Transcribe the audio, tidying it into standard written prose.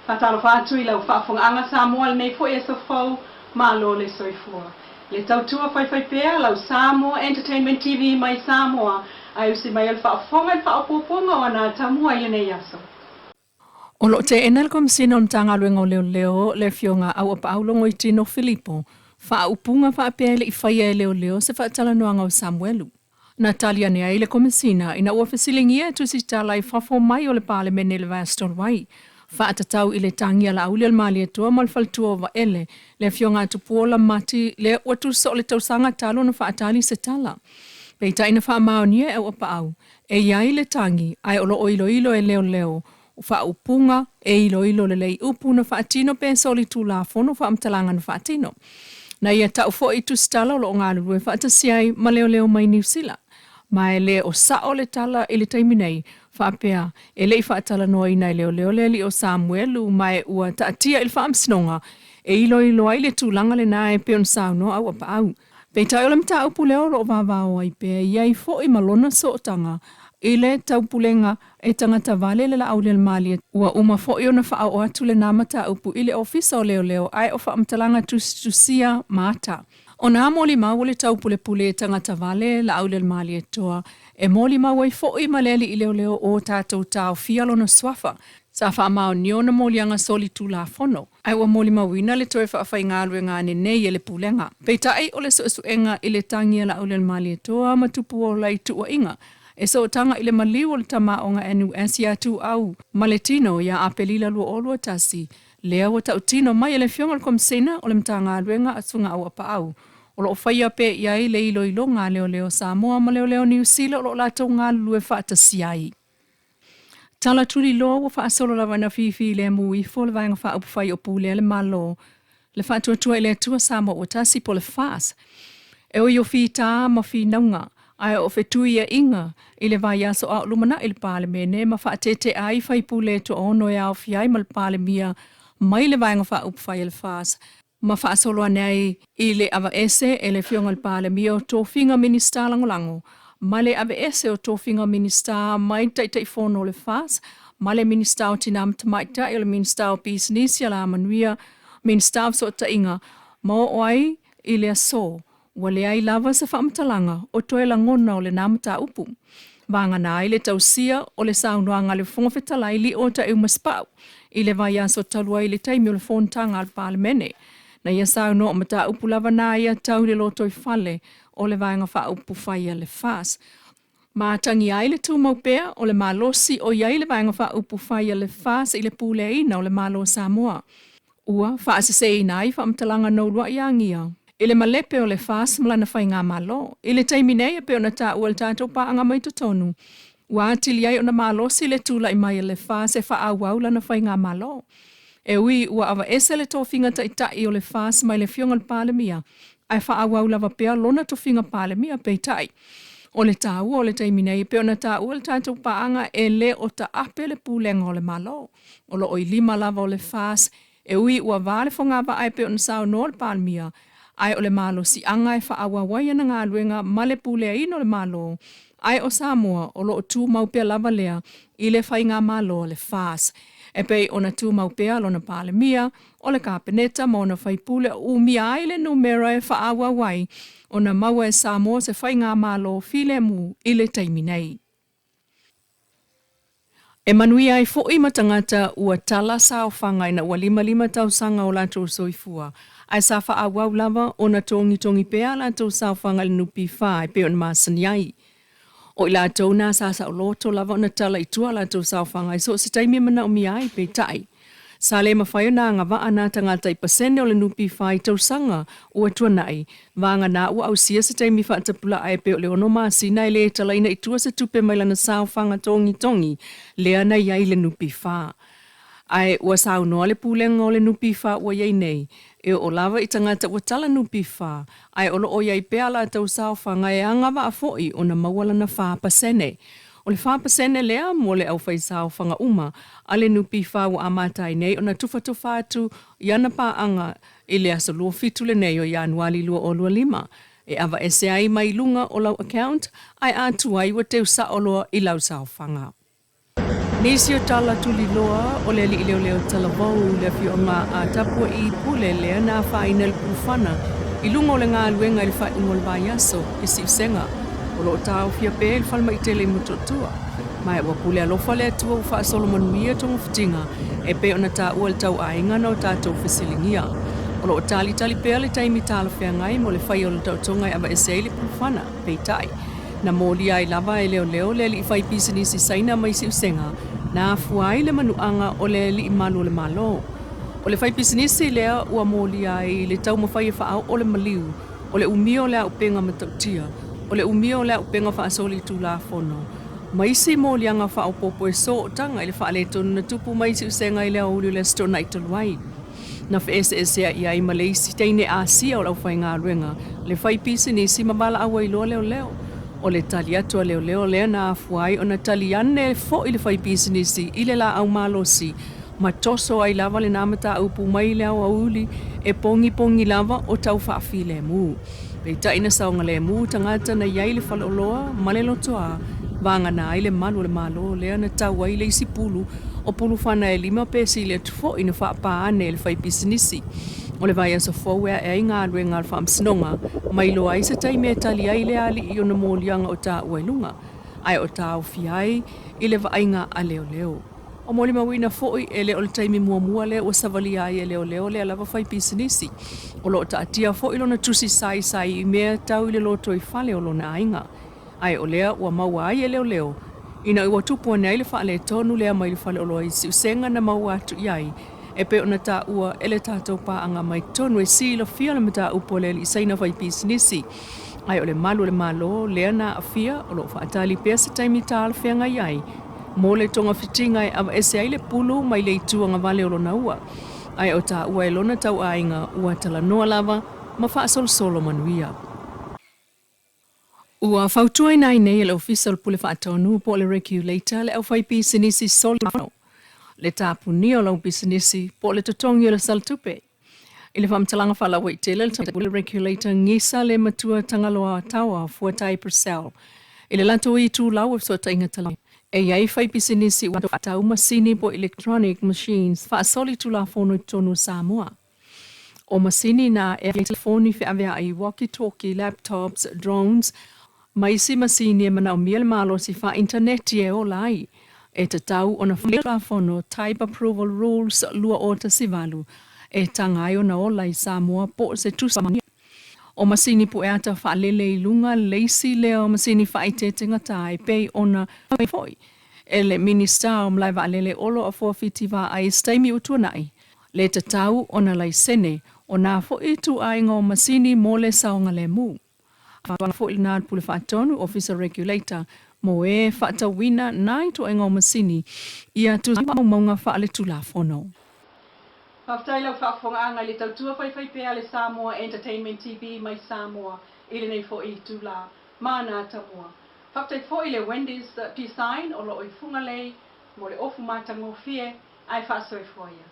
Faatalofa atu i lau faafogaaga Samoa i lenei foi aso fou, malo le soifua. Le tautua faifaipea lau Samoa Entertainment TV mai Samoa, ae usi mai o le faafofoga i le faaopoopoga o ana atamua i lenei aso. O lo o teena e le Komesina o le Matagaluega o Leoleo le Afioga Auapaau Logoitino Filipo faaupuga faapea e le i faia e leoleo se faatalanoaga o Samuelu. Na tali ane ai le Komesina ina ua fesiligia e tusitala i fafo mai o le Palemene i le vaiaso talu ai, faatatau i le tagi a Laauli o le Malietoa ma le faletua o Vaele, le Afioga a Tupuola Mati lea ua tusa o le tausaga talu ona faatali se tala. Peitai na faamaonia e Auapaau, e i ai le tagi ae o lo o iloilo e leoleo o faaupuga e iloilo lelei upu na faatino pe solitulafono faamatalaga na faatino. Na ia tau foi i tusitala o lo o galulue faatasi ai ma leoleo mai Niu Sila. Ma e le o sao le tala i le taimi nei, faapea, e le i faatalanoaina e leoleo le alii o Samuelu ma e ua taatia i le Faamasinoga e iloilo ai le tulaga lena e pei ona saunoa Auapaau. Peitai o le mataupu lea o lo o vavao ai pea i ai foi ma lona sootaga i le taupulega e tagata vale le Laaulialemalietoa. Ua uma foi ona faaoo atu lena mataupu i le Ofisa o Leoleo ae o faamatalaga tusitusia ma ata. O nā molimau o le taupulepule e tagata vale Laaulialemalietoa e molimau ai foi ma le alii leoleo o tatou taofia lona suafa sa faamaonia ona moliaga solitulafono. Ae ua molimauina le toe faafaigaluega ane nei e le Pulega. Peitai, o le suesuega i le tagi a Laaulialemalietoa ma Tupuola i tuuaiga e sootaga i le maliu o le tamaoga NUS ia Tuuau ma le tino ia Aperila 2021, lea ua tautino mai e le Afioga i le Komesina o le Matagaluega a Susuga Auapaau, o lo o faia pea i ai le iloiloga a Leoleo Samoa ma Leoleo Niu Sila o lo o latou galulue faatasi ai. Tala tuliloa ua faasolo lava ina fifilemu ifo le Vaega Faaupufai o Pulea le Malo, le Faatuatua i le Atua Samoa ua Tasi po o le FAST, e ui o fita ma finauga, ae o fetuiaiga i le vaiaso a o lumanai le Palemene ma faatetea ai faipule e toaono e aofia ai ma le Palemia mai le Vaega Faaupufai a le FAST ma faasolo ane ai i le aveese e le Afioga i le Palemia o tofiga Minisita Lagolago ma le aveese o tofiga Minisita mai le Taitaifono o le FAS ma le Minisita o Tina ma Tamaitai, o le Minisita o Pisinisi, Alamanuia, Minisita o Fesootaiga ma oo ai i le aso ua leai lava se faamatalaga o toe lagona o lena mataupu. Vagana ai le tausia o le saunoaga a le Fofoga Fetalai Lio Taeuma-Sipau i le vaiaso talu ai i le taimi o le fonotaga a le Palemene. Na ia saunoa o mataupu lava na ia tau i le lotoifale o le Vaega Faaupufai a le FAST. Ma atagia ai le tumau pea o le malosi o i ai le Vaega Faaupufai a le FAST i le puleaina o le Malo o Samoa. Ua faaseseina ai faamatalaga noulua'i agia i le malepe o le FAST ma lana faigamalo. I le taimi nei, e pei ona taua e le tatou paaga mai totonu, ua atili ai ona malosi le tulai mai a le FAST e faaauau lana faigamalo. E ui ua aveese le tofiga taitai o le FAST mai le Afioga i le Palemia, ae faaauau lava pea lona tofiga Palemia. Peitai, o le taua o le taimi nei, e pei ona taua e le tatou paaga, e le o taape le pulega o le Malo. O lo o i lima lava o le FAST, e ui ua va le fogavaa e pei ona saunoa le Palemia, ae o le malosiaga e faaauau ai ana galuega ma le puleaina o le Malo, ae o Samoa o lo o tumau pea lava lea i le faigamalo a le FAST, e pei ona tumau pea lona Palemia, o le Kapeneta ma ona faipule o umia ai le numera e faaauau ai ona maua e Samoa se faigamalo filemu i le taimi nei. E manuia ai foi ma tagata ua tala saofaga ina ua 55 tausaga o latou soifua, ae sa faaauau lava ona togitogi pea a latou saofaga i le NPF e pei ona masani ai. O i latou na sa saoloto lava ona tala i tua a latou saofaga i so o se taimi e manaomia ai, peitai, Sa le mafai ona agavaa nā tagata i pasene o le NPF i tausaga ua tuanai, vagana ua ausia se taimi faatapulaa e pei o le ono masina e le talaina i tua se tupe mai lana saofaga togitogi lea na i ai le NPF. Ae ua saunoa le Pulega o le NPF ua i ai nei, e oo lava i tagata ua tala NPF, ae o lo o i ai pea a latou saofaga e agavaa foi ona maua lana 4%. O le 4% lea mo le aufaisaofaga uma a le NPF ua amata ai nei ona tufatufa atu i ana paaga i le aso 27 lenei o Ianuali 2025, e aveese ai mai luga o lau account ae a tuai ua teu sao loa i lau saofaga. Nisi o tala tuliloa o le alii leoleo talavou le afioaga a Tapua'i Pule lea na afaina i le pulufana i luga o le galuega i le faaiuga o le vaiaso i Si'usega o lo o taofia pea i le falemai tele i Motootua. Ma ua pule alofa le Atua ua faasolo manuia togafitiga e pei ona taua e le tauaiga na o tatou fesiligia. O lo o talitali pea le taimi talafeagai mo le faia o le taotoga e aveese ai le pulufana, peitai, na molia ai lava e leoleo le alii faipisinisi Saina mai Si'usega na afua ai le manu'aga o le alii malu o le Malo. O le faipisinisi lea ua molia ai le taumafai e faaoo le maliu o le umia o le auupega matautia, o le umia o le auupega faasolitulafono, ma isi moliaga faaopoopo e sootaga i le faaletonu na tupu mai Si'usega i le aoauli o le Aso Toonai talu ai. Na feeseesea'i ai ma le isi teine Asia o le aufaigaluega, le faipisinisi ma valaau ai loa leoleo. O le tali atu a leoleo lea na afua ai ona tali ane fo'i le faipisinisi i le laau malosi ma toso ai lava lena mataupu mai le aoauli e pogipogi lava o tau faafilemu. Peitai na saogalemu tagata na i ai le faleoloa ma le lotoa, vagana ai le malu o le Malo lea na tau ai le isi pulu o pulufana e lima pe sili atu fo'i na faapā ane e le faipisinisi. O le vaiaso fou e a'e ai galuega a le Faamasinoga ma iloa ai se taimi e tali ai le alii i ona moliaga o taua i luga ae o taofia ai i le vaaiga a leoleo. O molimauina foi, e le o le taimi muamua lea ua savalia ai e leoleo lea lava faipisinisi. O lo o taatia foi lona tusi saisai i mea tau i le lotoifale o lona aiga. Ae o lea ua maua ai e leoleo, ina ua tupu ane ai le faaletonu lea mai le faleoloa i Si'usega na maua atu i ai, e pei ona taua e le tatou paaga mai totonu e silafia le mataupu a le alii Saina faipisinisi. Ae o le malu o le Malo lea na aafia, o lo o faatali pea se taimi talafeagai ai mo le togafitiga e aveese ai le pulu mai le itu agavale o lona ua, ae o taua e lona tauaiga ua talanoa lava ma faasolosolo manuia. Ua fautuaina ai nei e le Ofisa o le Pule Faatonu po o le Regulator le aufaipisinisi solitulafono le tapunia o lau pisinisi po o le totogi o le salatupe. I le faamatalaga faalauaitele a le Regulator gisa le matua Tagaloa Taoa Fuatai Purcell i le latou itulau o fesootaiga talanoa e i ai faipisinisi ua faatau masini po o electronic machines faasolitulafono i totonu o Samoa. O masini na e telefoni feaveai, walkie-talkie, laptops, drones, ma isi masini e manaomia le malosi faa-initaneti e ola ai, e tatau ona Tulafono Type Approval Rules 2018 e taga ai ona ola i Samoa po o se tusi faamaonia. O masini pueata faalele i luga le isi lea o masini faaeteete gata e pei ona foi e le Minisita o Malae Vaalele Olo Afoa Fiti Vaai i se taimi ua tuanai le tatau ona laisene o nā foi ituaiga o masini mo le saogalemu. A foi lena le Pule Faatonu, Ofisa Regulator, mo e faatauina nā ituaiga o masini ia tusi faamaumauga faaletulafono. Faafetai lau faafofogaaga i le tautua faifaipea a le Samoa Entertainment TV mai Samoa i lenei foi itula. Mana tamua. Faafetai foi i le Wendy's Design o lo o i Fugalei mo le ofu matagofie ae faasoifua ia.